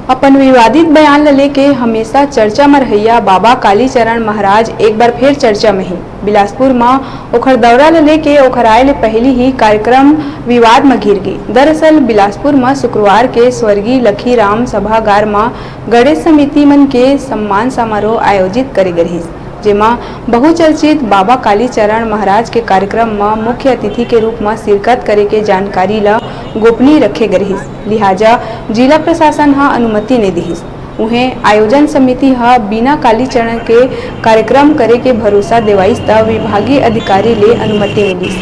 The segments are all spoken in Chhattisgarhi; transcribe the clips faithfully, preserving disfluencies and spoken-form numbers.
अपन विवादित बयान ल लेके हमेशा चर्चा म रहइया बाबा कालीचरण महाराज एक बार फेर चर्चा म हे। बिलासपुर म ओखर दौरा ल लेके ओखर आए ले पहिली ही कार्यक्रम विवाद म घिर गे। दरअसल बिलासपुर म शुक्रवार के स्वर्गीय लखीराम सभागार म गणेश समिति मन के सम्मान समारोह आयोजित करे गे रहिस, जेमा बहुचर्चित बाबा कालीचरण महाराज के कार्यक्रम म मुख्य अतिथि के रूप म शिरकत करे के जानकारी ल गोपनीय रखे गे रहिस, लिहाजा जिला प्रशासन ह अनुमति नइ दिहिस। उहें, आयोजन समिति ह बिना कालीचरण के कार्यक्रम करे के भरोसा देवाइस, त विभागीय अधिकारी ले अनुमति मिलिस।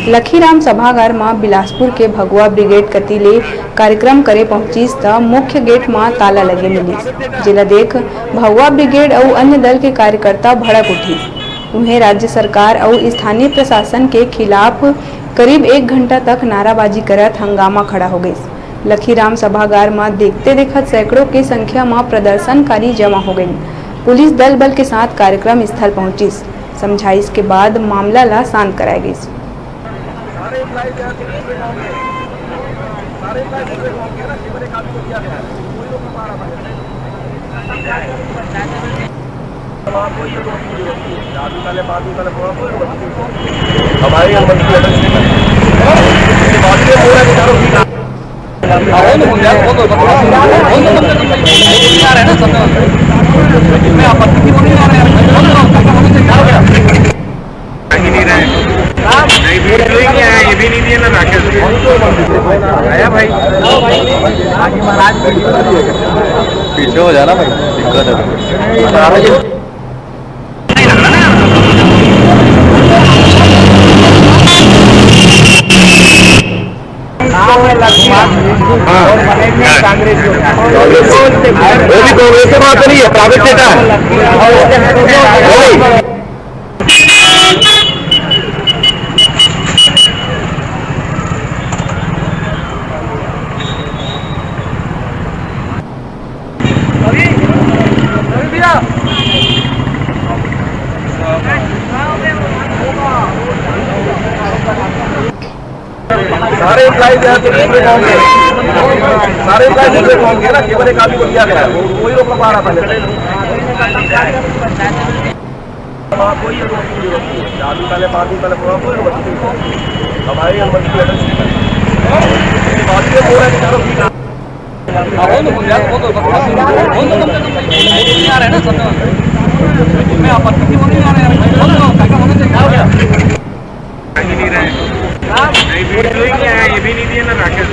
लखीराम सभागार म बिलासपुर के भगवा ब्रिगेड कति ले कार्यक्रम करे पहुंचिस, त मुख्य गेट म ताला लगे मिलिस, जेला देख भगवा ब्रिगेड अउ अन्य दल के कार्यकर्ता भड़क उठिस। उहें, राज्य सरकार अउ स्थानीय प्रशासन के खिलाफ करीब एक घंटा तक नाराबाजी करत हंगामा खड़ा हो गइस। लखीराम सभागार म देखते देखत सैकड़ों के संख्या म प्रदर्शनकारी जमा हो गइन। पुलिस दल बल के साथ कार्यक्रम स्थल पहुंचिस। समझाइश के बाद मामला ला शांत कराय गइस। हमारे यहाँ मंत्री अटल सिंह है। नहीं, वीडियो ही नहीं आया, ये भी नहीं दिया ना राकेश। आया भाई। पीछे हो जाना भाई, दिक्कत है। हाँ। वो भी कांग्रेस से बात हो रही है, प्राइवेट सेक्टर। वही। सारे एम्प्लॉइज यहाँ से निकले होंगे, सारे एम्प्लॉइज निकले होंगे ना, केवल एक आदमी को लिया गया है, वो, वही रोक पा रहा पहले। हमारे यहाँ मंत्री अटल सिंह है। बाकी ये बोल रहे हैं कि चलो ठीक है। नहीं, वीडियो ही नहीं आया, ये भी नहीं दिया ना राकेश।